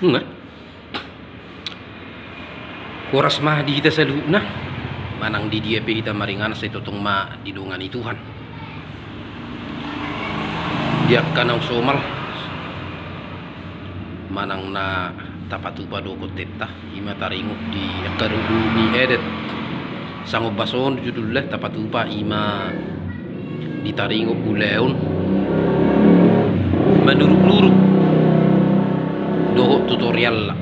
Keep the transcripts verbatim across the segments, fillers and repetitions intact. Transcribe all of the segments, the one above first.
Nah. Horas ma di hita saluhutna, manang di dia pe hita maringanan, sai tongtong ma didongani Tuhan. Di angka naung somal, manang na tapatupa do kontenta, i ma taringot di angka rukun ni adat. Sangap bason judulna tapatupa, i ma di taringot ulaon manuruk-nuruk dohot tutorialna.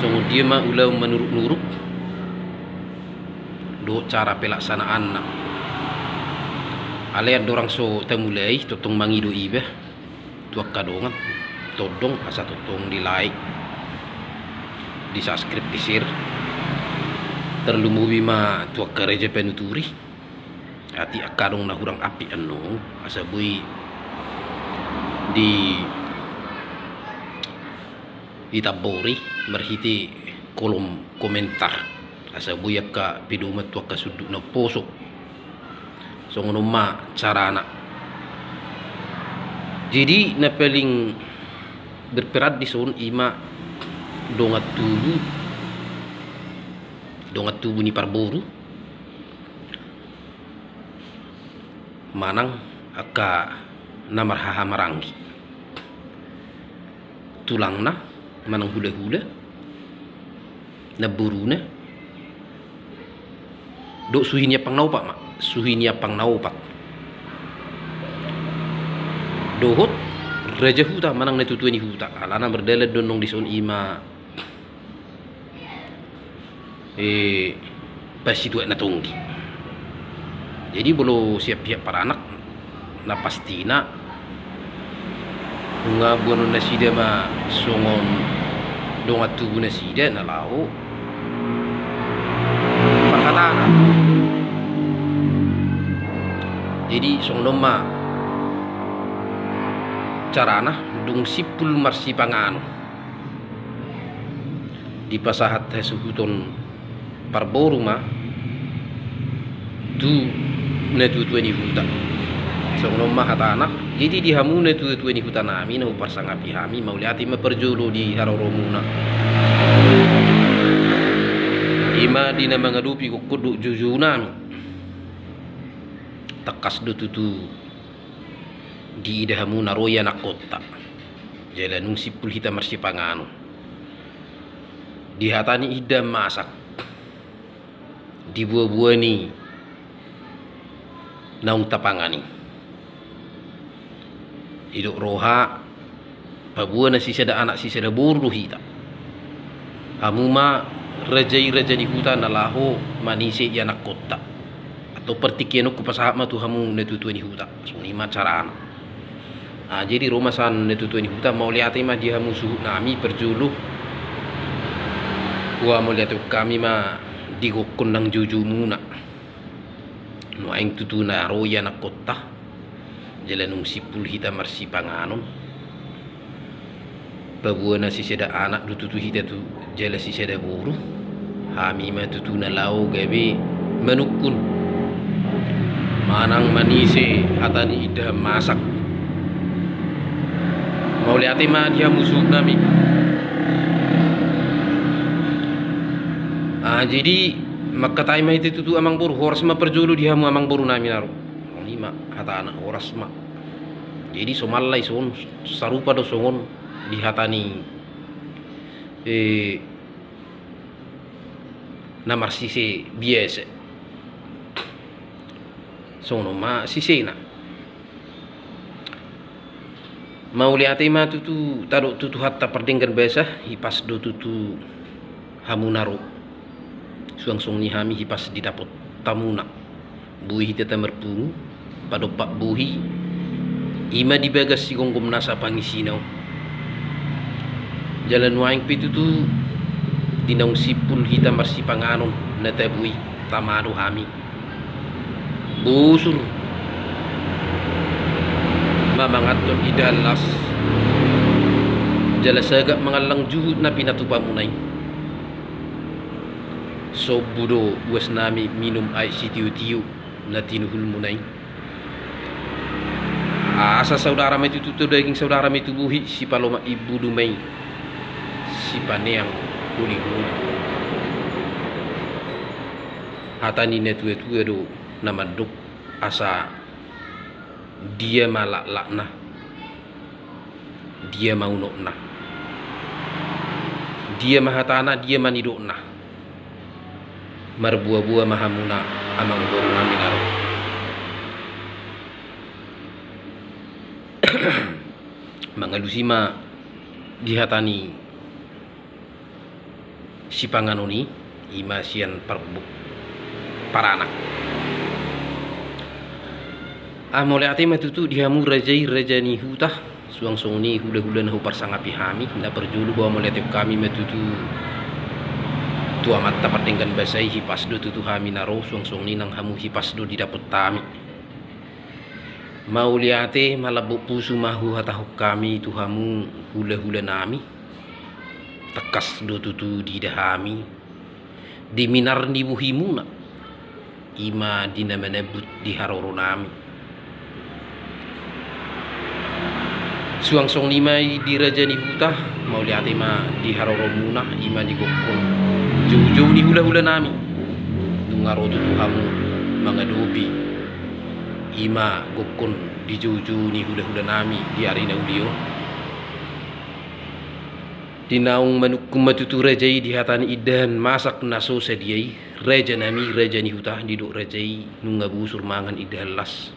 Songon dia ma ulaon manuruk-nuruk dohot cara pelaksanaanna. Alai andorang so tamulai, tongtong mangido iba tu angka dongan, tondong asa tongtong di like, di subscribe, di share. Tarlumobi ma tu angka raja panuturi. Atik angka adong na hurang apik annon, asa boi di, ditambori marhite kolom komentar, asa boi angka pedoman tu angka sundut na umposo. Songon on ma carana. Jadi na paling berperan dison i ma dongan tubu, dongan tubu ni parboru, manang angka na marhaha maranggi, tulangna manang hulahula, namboruna, dohot suhi ni ampang na opat ma, suhi ni ampang na opat, dohot raja huta manang natuatua ni huta. Alana mardalan do annon dison i ma, eh, pasituak na tonggi. Jadi molo sian pihak paranak, na pastina nunga boanon nasida ma songon dongan tubu nasida na laho parhatana. Jadi songon on ma carana, dung simpul marsipanganon, dipasahat hasuhuton parboru ma tu natuatua ni huta. Songon on ma hatana. Jadi di hamu natuatua ni huta nami na huparsangapi hami, mauliate ma parjolo di haroromuna. I ma di na mangadopi gokkon dohot joujou nami. Tangkas do tutu diida hamu na ro ianakkonta, jala nunga simpul hita marsipanganon. Di hata ni indahan masak, di buabua ni naung tapangan i, didok roha, paboa na sisada anak sisada boru do hita. Hamu ma raja i raja ni huta na laho manise ianakkonta. Antong partingkian on hupasahat ma tu hamu natuatua ni huta. Songon i ma carana. Ah, jadi ro ma sian natuatua ni huta, mauliate ma di hamu suhut nami parjolo. Huamauliatehon hami ma di gokkon nang joujoumuna. Nuaeng tutu na ro ianakkonta, jala nunga simpul hita marsipanganon. Paboa na sisada anak do tutu hita tu jala sisada boru. Hami ma tutu na laho gabe manungkun manang manise hata ni indahan masak. Mauliate ma di hamu suhut nami. Ah, jadi mangkatai ma hita tutu amangboru, horas ma parjolo di hamu amangboru nami na ro. Songon i ma hatana, horas ma. Jadi somalna i songon, sarupa do songon di hata ni, eh, na marsise biasa. Songon on ma sisena. Mauliate ma tutu, tadok tu Tuhanta pardenggan basa, hipas do tutu hamu na ro. Suang songon i hami hipas didapot hamuna. Boi hita tamarpungu, padompak bohi, i ma di bagas sigomgom nasa pangisina on. Jala nuaeng pe tutu di naung simpul hita marsipanganon na tabo i, tama do hami. Bosur ma manganhon indahan las, jala sagat mangallang juhut na pinatupamuna i. Sombu do uas nami minum aek sitiotio na tinuhulmuna i. Asa saudara ma i tutu tu daging, saudara ma i tu bohi, sipalomak imbulu ma i, sipaneang holiholi. Hata ni natuatua do na mandok, asa dia ma laklakna, dia ma unokna, dia ma hatana, dia ma nidokna. Marboaboa ma hamuna, amangboru nami na ro. Mangalusi ma di hata ni sipanganon i, i ma sian par-, paranak. Ah, mauliate ma tutu di hamu raja i, raja ni huta. Suang songon i hulahula na huparsangapi hami, na parjolo huamauliatehon hami ma tutu tu Amanta pardenggan basa i, hipas do tutu hami na ro, suang songon i nang hamu hipas do didapot hami. Mauliate, malambok pusu ma huhatahon hami tu hamu hulahula nami. Tangkas do tutu diida hami di minar ni bohimuna, i ma di na manambut di haroro nami. Suang songon i ma i di raja ni huta, mauliate ma di haroromuna, i ma di gokhon joujou ni hulahula nami. Nunga ro tutu hamu mangadopi, i ma gokhon di joujou ni hulahula nami di ari na uli on. Di naung manungkun ma tutu raja i di hata ni indahan masak na so sadia i, raja nami, raja ni huta, didok raja i, nunga bosur mangan indahan las.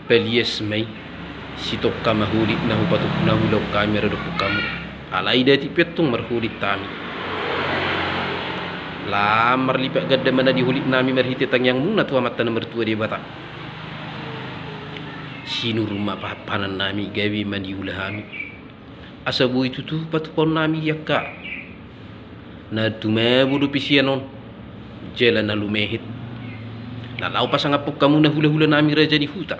Palias ma i, sitongka ma holit na hupatup-, na hulaon hami maradophon hamu. Alai datik pe antong marholit hami. Lam marlipat ganda ma na di holit nami marhite tangiangmuna tu Amanta na martua Debata. Sinur ma pahanpahanan nami, gabe ma niula hami. Asa boi tutu patupaon nami di angka na tumabo dope sian on, jala na lumehet, na laho pasangaphon hamu na hulahula nami raja ni huta,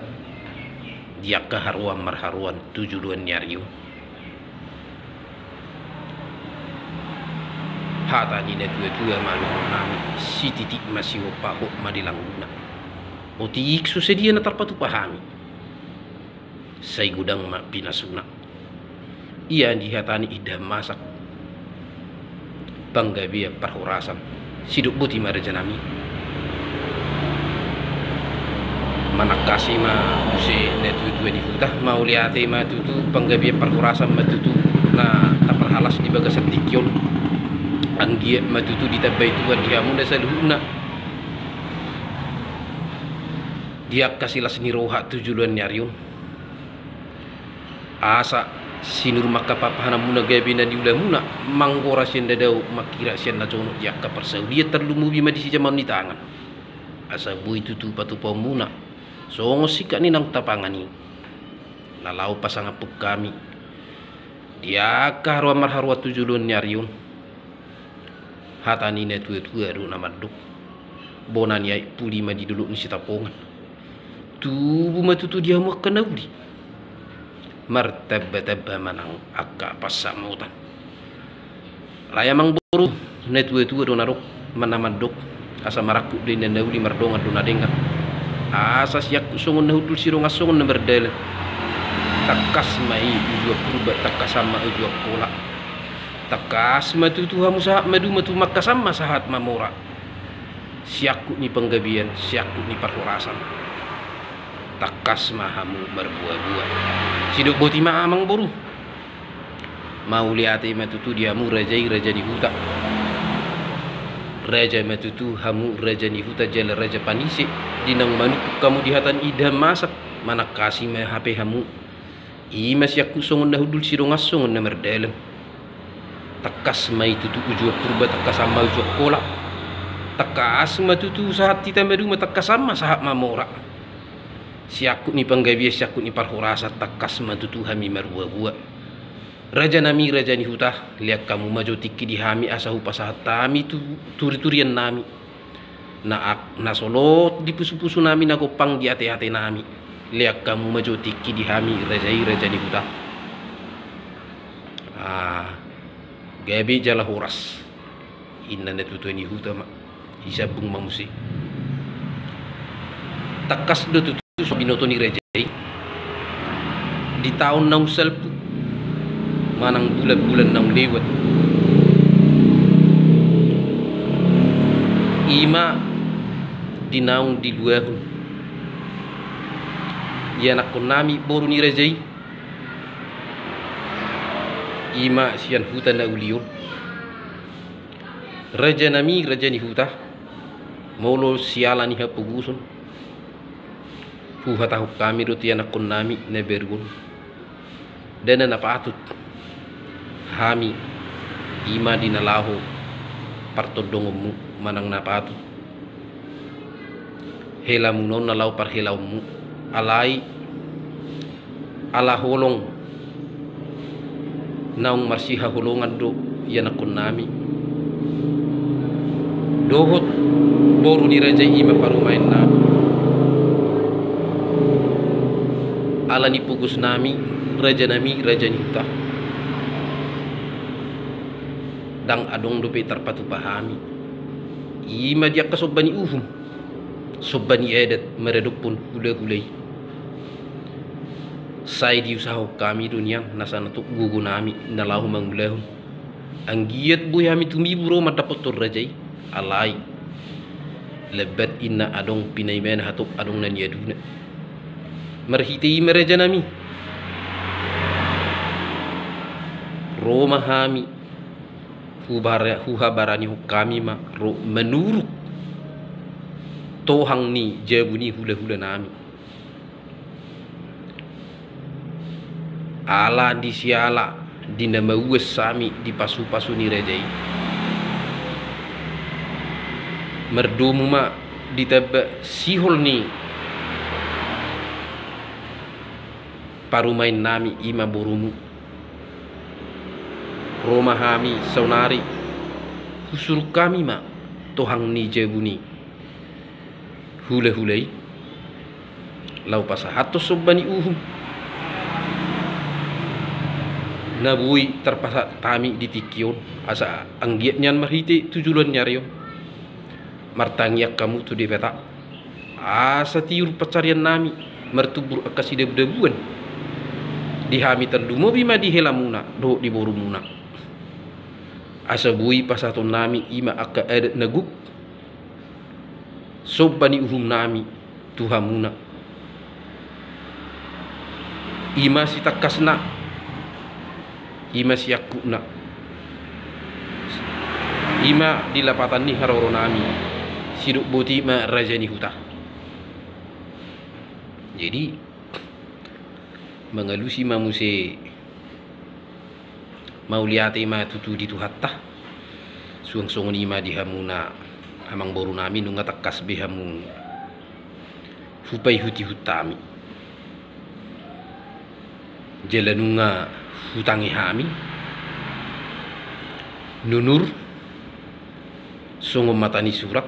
di angka haroan marharoan tu joloan ni ari on. Hata ni natuatua ma dohonon nami, sititik ma sihompa, hot ma di langguna. Otik so sadia na tarpatupa hami, sai godang ma pinasuna. Ia di hata ni indahan masak, panggabean parhorasan, sidok boti ma raja nami. Manangkasi ma muse natuatua ni huta, mauliate ma tutu, panggabean parhorasan ma tutu na taparhalas di bagasan tingki on. Anggiat ma tutu ditambai Tuhan di hamu na saluhutna di angka silas ni roha tu joloan ni ari on. Asa sinur ma angka pahanpahananmuna, gabe na niulamuna, manggora sian na dao, mangkira sian na jonok di angka parsaulian, tarlumobi ma di sijamaon ni tangan. Asa boi tutu patupaonmuna songon singkat ni naung tapangan i, na laho pasangaphon hami di angka haroan marharoan tu joloan ni ari on. Hata ni natuatua do na mandok, bona ni aek puli ma di dolok ni Sitapongan. Tubu ma tutu di hamu angka na uli, martambatamba ma nang angka pansamotan. Alai amangboru, natuatua do na dok, na mandok, asa marangkup do inna na uli, mardongan do na denggan. Asa siangkup songon na hundul, sidongan songon na mardalan. Tangkas ma i uju Purba, tangkasan ma uju Angkola. Tangkas ma tutu hamu sahat maduma, tumangkasan ma sahat mamora. Siangkup ni panggabean, siangkup ni parhorasan. Tangkas ma hamu marboaboa. Sidok boti ma amangboru. Mauliate ma tutu di hamu raja i, raja ni huta. Raja ma tutu hamu raja ni huta jala raja panise. Di naung manungkun hamu di hata ni indahan masak, manangkasi ma hape hamu. I ma siangkup songon na hundul, sidongan songon na mardalan. Tangkas ma i tutu uju Purba, tangkasan ma uju Angkola. Tangkas ma tutu sahat hita maduma, tangkasan ma sahat mamora. Siangkup ni panggabean, siangkup ni parhorasan, tangkas ma tutu hami marboaboa. Raja nami, raja ni huta, lean hamu ma jo tingki di hami asa hupasahat hami tu turiturian nami. Na ak-, na solot di pusupusu nami, na gompang di ateate nami. Lean hamu ma jo tingki di hami raja i, raja ni huta. Ah, gabe jala horas. Inna natuatua ni huta ma. Disambung ma muse. Tangkas do tutu so binoto ni raja i di taon naung salpu manang bulan-bulan naung lewat, i ma di naung diluahon ianakkonnami boru ni raja i, i ma sian huta na uli on. Rajanami, raja ni huta, molo siala ni hapogoson, huhatahon hami do tu ianakkonnami na baru on, ndada na patut hami i ma di na laho partondongonmu manang na patut helamuna on na laho parhelaonmu. Alai ala holong naung marsihaholongan do ianakkonnami dohot boru ni raja i, i ma parumaennami. Ala ni pogosnami, rajanami, raja ni huta, ndang adong dope tarpatupa hami i ma di angka somba ni uhum, somba ni adat maradophon hulahula i. Sai diusahahon hami do nian nasa na tok gogonami na laho mangulahon. Anggiat boi hami tumibu ro mandapothon raja i, alai lambat inna adong pinaimana hatop adong na niaduna. Marhite i ma, rajanami, ro ma hami, hubara-, huhabaranihon hami ma ro manuruk tohang ni jabu ni hulahulanami. Ala di siala di na mauas hami di pasupasu ni raja i, mardomu ma ditamba sihol ni parumaennami, i ma borumu. Ro ma hami saonari, husuruk hami ma tohang ni jabu ni hulahula i laho pasahathon somba ni uhum na boi tarpasahat hami di tingki on, asa anggiat nian marhite tu joloan ni ari on martangiang hamu tu Debata, asa tiur pansariannami, martumbur angka sidabudabuan di hami, tarlumobi ma di helamuna dohot di borumuna, asa boi pasahatonnami i ma angka adat na gok, somba ni uhumnami tu hamuna. I ma sitangkasna, i ma siangkupna, i ma di lapatan ni haroronami. Sidok boti ma, raja ni huta. Jadi mangalusi ma muse, mauliate ma tutu di Tuhanta. Suang songon i ma di hamuna amangborunami, nunga tangkas be hamu hupaihutihut hami, jala nunga hutangi hami nunur songon mata ni surat,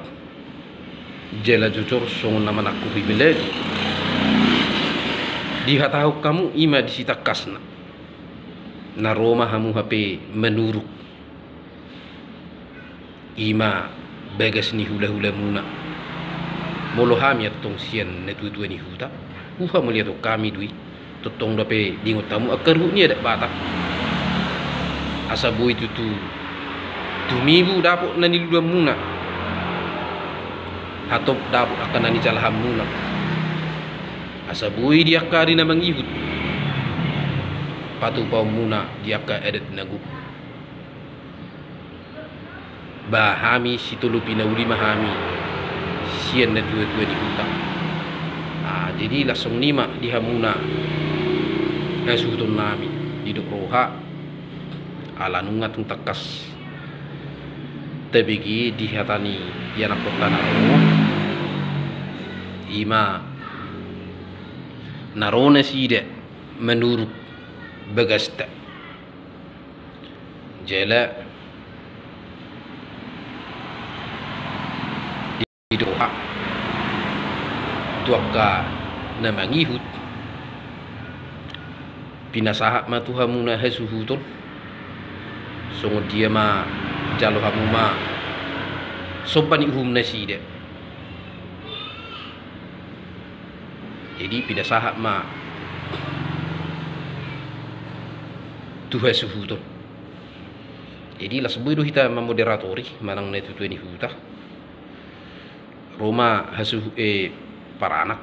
jala jojor songon na manangkupi belagu. Dihatahon hamu i ma di sitangkasna, na ro ma hamu hape manuruk i ma bagas ni hulahulamuna. Molo hami antong sian natuatua ni huta, huhamauliatehon hami do i. Tongtong dope diingot hamu angka ruhut ni adat Batak, asa boi tutu tumibu dapot na niluluanmuna, hatop dapot angka na nijalahanmuna, asa boi di angka ari na mangihut patupaonmuna di angka adat na gok. Ba hami sitolopi na uli ma hami sian natuatua ni huta. Ah, jadi laos songon i ma di hamuna hasuhutonnami, didok roha, ala nunga tung tangkas tabege di hata ni ianakkonta na ro, i ma na ro nasida manuruk bagasta. Jala didok roha tu angka na mangihut, pinasahat ma tu hamuna hasuhuton, songon dia ma jalo hamu ma somba ni uhum nasida. Jadi pinasahat ma tu hasuhuton. Jadi las boi do hita mamoderatori manang na tuatua ni huta. Ro ma hasuhu, eh, paranak,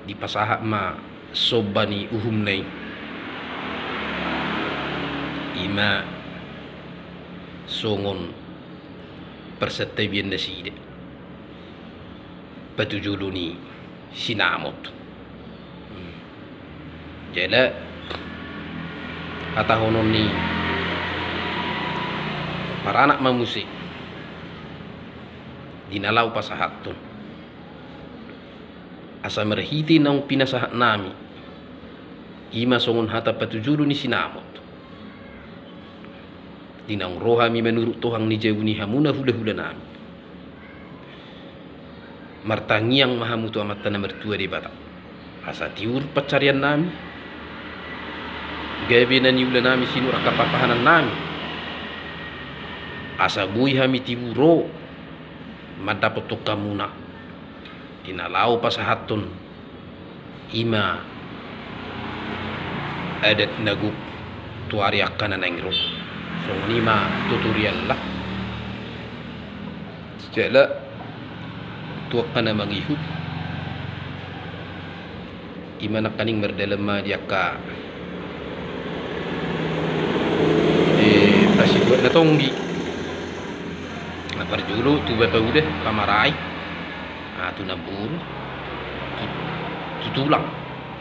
dipasahat ma somba ni uhumna i. Ima songon parsantabian nasida patujolo ni sinamot. Jala hatahonon ni paranak ma muse di na laho pasahathon. Asa marhite naung pinasahat nami, ima songon hata patujolo ni sinamot. Di naung ro hami manuruk tohang ni jabu ni hamuna hulahula nami, martangiang ma hamu tu Amanta na martua Debata, asa tiur pansarian nami, gabe na niula nami sinur angka papahanan nami, asa boi hami tibu ro mandapothon hamuna di na laho pasahathon ima adat na gok tu ari angka na naeng ro. Songon i ma tutorial lah. Jala tu angka na mangihut, ima nangkaning mardalan ma di angka, eh, pasituak na tonggi. Na parjolo tu bapa uda pamarai, ah, tu namboru, tu, tu tulang.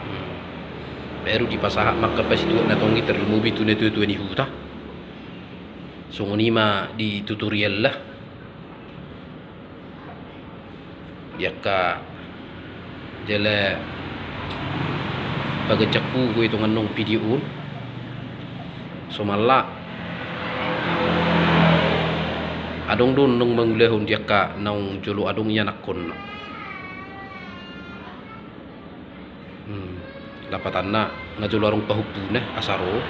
Hmm. Baru dipasahat ma angka pasituak na tonggi, tarlumobi tu na tuatua ni huta. Songon i ma di tutorial lah. Di angka jala paganjangku, gue tongan nong video on. Somalna adong do nong mangulahon di angka naung jolo adong ianakhonna. Hmm. Lapatanna nga jolo adong pahompuna asa ro,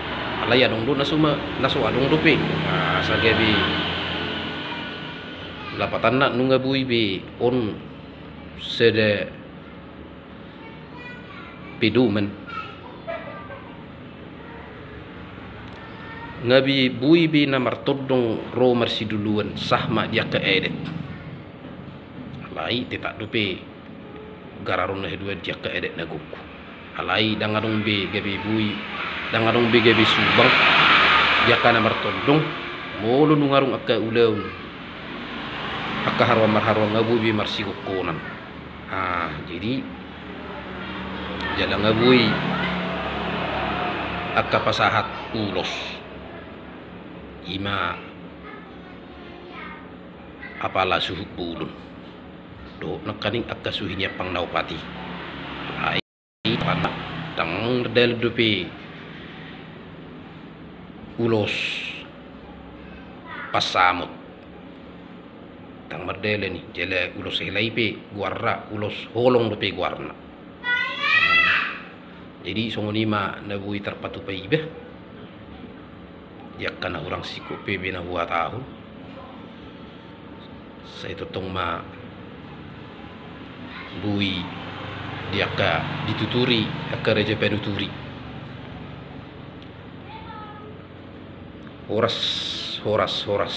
alai adong do na so ma, na so adong dope. Nah, asa gabe lapatanna nunga boi be on sada pedoman. Nga be boi be na martondong ro marsiduluan sah ma di angka adat. Alai tetap dope gararon na haduan di angka adat na gok. Alai ndang adong be gabe boi, ndang adong be gabe subang di angka na martondong, molo nunga adong angka ulaon, angka haroan marharoan nga boi be marsigokkonan. Ah, jadi jala nga boi angka pasahat ulos, ima apala suhut bolon dohot nangkaning angka suhi ni ampang na opat i. Ai ndang mardalan dope ulos pansamot. Ndang mardalan i, jala ulos hela i pe goarna ulos holong dope goarna. Jadi songon i ma na boi tarpatupa iba. Di angka na hurang singkop pe be na huhatahon. Sai tongtong ma boi di angka dituturi angka raja panuturi. Horas, horas, horas.